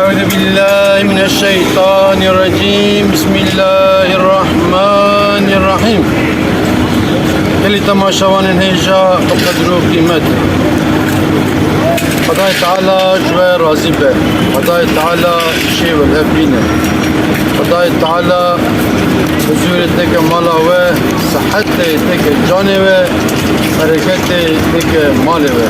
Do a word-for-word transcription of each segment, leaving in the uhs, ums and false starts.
أعوذ بالله من الشيطان الرجيم. بسم الله الرحمن الرحيم. Gelî temaşevanên hêja bi qedir û qîmet. Xwedayê Teala ji we razî be. Xwedayê Teala şê we hev bîne. Xwedayê Teala huzûrê têke mala we, sihetê têke canê we, bereketê têke malê we.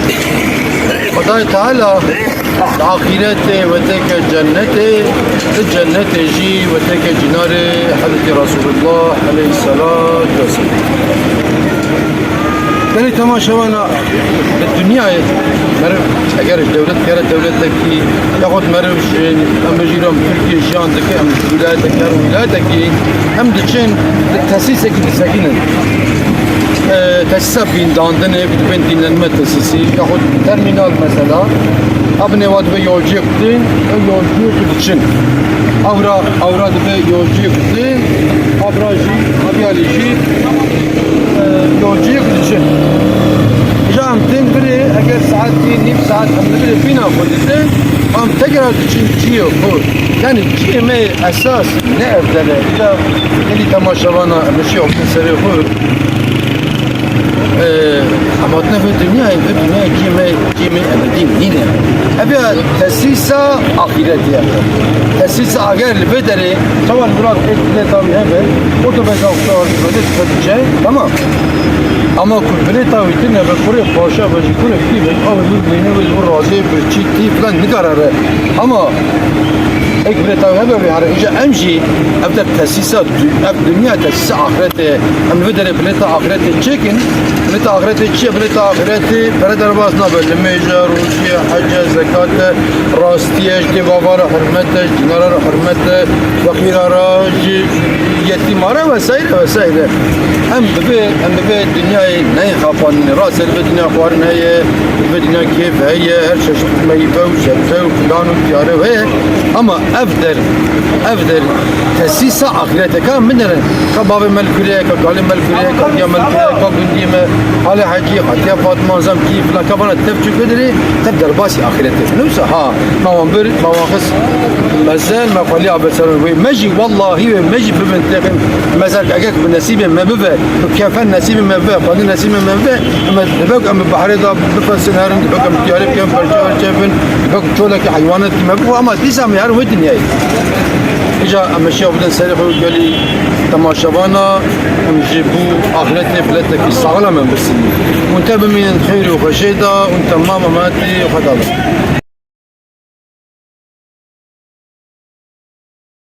Xwedayê Teala di axîretê we têke cennetê, di cennetê jî we têke cînarê Hezretî Resulullah aleyhisselatu vesselam. Gelî temaşevana, li dinyayê meriv eger ji dewlet gere dewletekî, yaxud meriv ji, em bêjî, em Tirkiye jiyan dike, em ji wîlayetekî her wîlayetekî, em diçin li tesîsekî disekînin. E, tesîsa bîndandinê, bi dibên dînlenme tesîsî, yaxud termînal mesela, a binê wa dibe yolciyek din, ew yolciyek diçin. Awra, awra dibe yolciyek din, abra jî, avyalî jî, e, yolciyek diçin. Îja em tên birê, eger saetî, nîv saet em li birê bîna xwe didin, em tekrar diçin ciyê xwe. Yani ciyê me esas ne ev dere. Îja gelî temaşevana em şî xwe serê xwe. Ee, em hatine vê dinyayê, vê dinyayê ciyê me, ciyê me ebedî nîne. Ev ya tesîsa axîretê ye. Tesîsa eger li vê derê, çawa li Mirat êk bilêta wî hebe, o da beza xwe, tamam. Ama ku bilêta wî tune be, kurê paşa be, ji kurê kî be, ew li neyne be, ji bo razê, birçî, tî filan nikare re. Ama êk bilêta wî hebe, wî here. Îja em jî ev de tesîsa dü-, ev dinya tesîsa axîretê. Em li vê derê bilêta axîretê çêkin. Bilêta axîretê çi ye? Bilêta axîretê pere derbas nabe. Nimêje, rojî ye, hec e, zekat e, rastî ye, ji dê bava re hurmet e, ji cînara re hurmet e, feqîra re, ji yetîma re vesaire vesaire. Em bi vê, em bi vê dinyayê neyê xapandinê. Rast e, li vê dinya xwarin heye, li vê dinya kêf heye, her çeşit meyve û sebze û filan û tiyare heye. Ama ev der, ev der tesîsa axîretê. Ka min derin, ka bavê me li kure ye, ka kalê me li kure ye, ka diya me li kure ye, ka gundiyê me, halê hecî, hatiya Fatma, zam kî filan, ka vana tev çi kudirê, tev derbasî axîretê. Ne wisa ha, ma wan bir, ma wan xist mezin, me xwelî abe ser wê. Me jî, wellahî wê, me jî bibin têxin mezar, eger bi nesîbê me bibe, bi kefen nesîbê me bibe, xwendin nesîbê me bibe, em ê dibek em bi behrê de bifesin herin, dibek em tiyarê bikin, perçe perçe bin, dibek çolekî heywanatî me bixwe, ama dîsa em ê herin wê dinyayê. Îca em ê şiya bidin serê xwe gelî temaşevana, em ji bo axretê biletekî saxlem em birsin. Hûn te bimînin xêr û xweşê de, hûn temam emanetî Xweda bin.